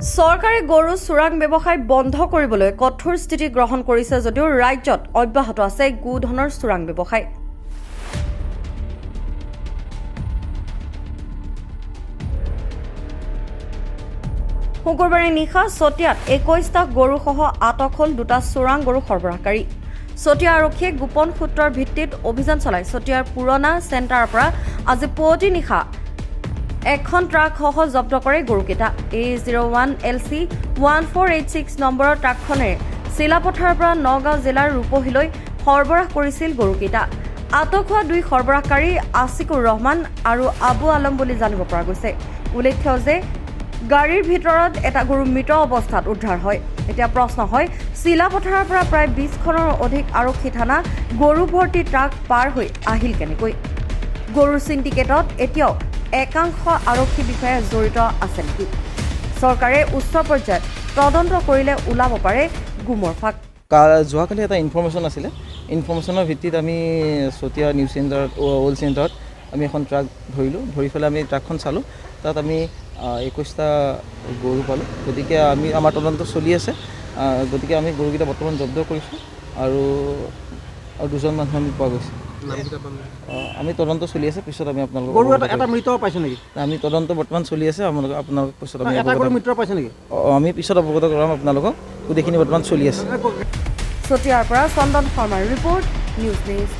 চৰকাৰে গৰু চোৰাং ব্যৱসায় বন্ধ কৰিবলৈ কঠোৰ স্থিতি গ্ৰহণ কৰিছে যদিও ৰাজ্যত অব্যাহত আছে গোধনৰ চোৰাং ব্যৱসায়। শুকুৰবাৰে নিশা চতিয়াত 21টা গৰুসহ আটক হ'ল দুটা চোৰাং গৰু সৰবৰাহকাৰী। চতিয়া আৰক্ষীয়ে গোপন সূত্ৰৰ ভিত্তিত অভিযান চলাই চতিয়াৰ পুৰণা চেণ্টাৰৰ পৰা আজি পুৱতি নিশা এখন ট্ৰাকসহ জব্দ কৰে গৰুকেইটা। A 01 LC 1486 নম্বৰৰ ট্ৰাকখনেৰে চিলাপথাৰৰ পৰা নগাঁও জিলাৰ ৰূপহীলৈ সৰবৰাহ কৰিছিল গৰুকেইটা। আটক হোৱা দুই সৰবৰাহকাৰী আছিকুৰ ৰহমান আৰু আবু আলম বুলি জানিব পৰা গৈছে। উল্লেখ্য যে গাড়ীৰ ভিতৰত এটা গৰু মৃত অৱস্থাত উদ্ধাৰ হয়। এতিয়া প্ৰশ্ন হয়, চিলাপথাৰৰ পৰা প্ৰায় 20খনৰ অধিক আৰক্ষী থানা গৰু ভৰ্তি ট্ৰাক পাৰ হৈ আহিল কেনেকৈ? গৰুৰ চিণ্ডিকেটত এতিয়াও একাংশ আৰক্ষী বিষয়া জড়িত আছে নেকি? চৰকাৰে উচ্চ পৰ্যায়ত তদন্ত কৰিলে ওলাব পাৰে গোমৰ ফাক। যোৱাকালি এটা ইনফৰ্মেশ্যন আছিলে। ইনফৰ্মেশ্যনৰ ভিত্তিত আমি চতিয়া নিউ চেণ্টাৰত, অ'ল্ড চেণ্টাৰত আমি এখন ট্ৰাক ধৰিলোঁ। ধৰি পেলাই আমি ট্ৰাকখন চালোঁ। তাত আমি 21টা গৰু পালোঁ। গতিকে আমি আমাৰ তদন্ত চলি আছে। গতিকে আমি গৰুকেইটা বৰ্তমান জব্দ কৰিছোঁ আৰু আৰু দুজন মানুহ আমি পোৱা গৈছে। আমি তদন্ত চলি আছে, পিছত আমি আপোনালোকক গৰু অৱগত এটা এটা কৰিম। মৃত পাইছে নেকি? আমি তদন্ত বৰ্তমান চলি আছে। আপোনালোকক পিছত আমি এটা অৱগত গৰু মৃত পাইছে নেকি? অঁ, আমি পিছত অৱগত কৰাম আপোনালোকক। গোটেইখিনি বৰ্তমান চলি আছে। চতিয়াৰ পৰা চন্দন শৰ্মাৰ ৰিপৰ্ট, নিউজ নিউজ।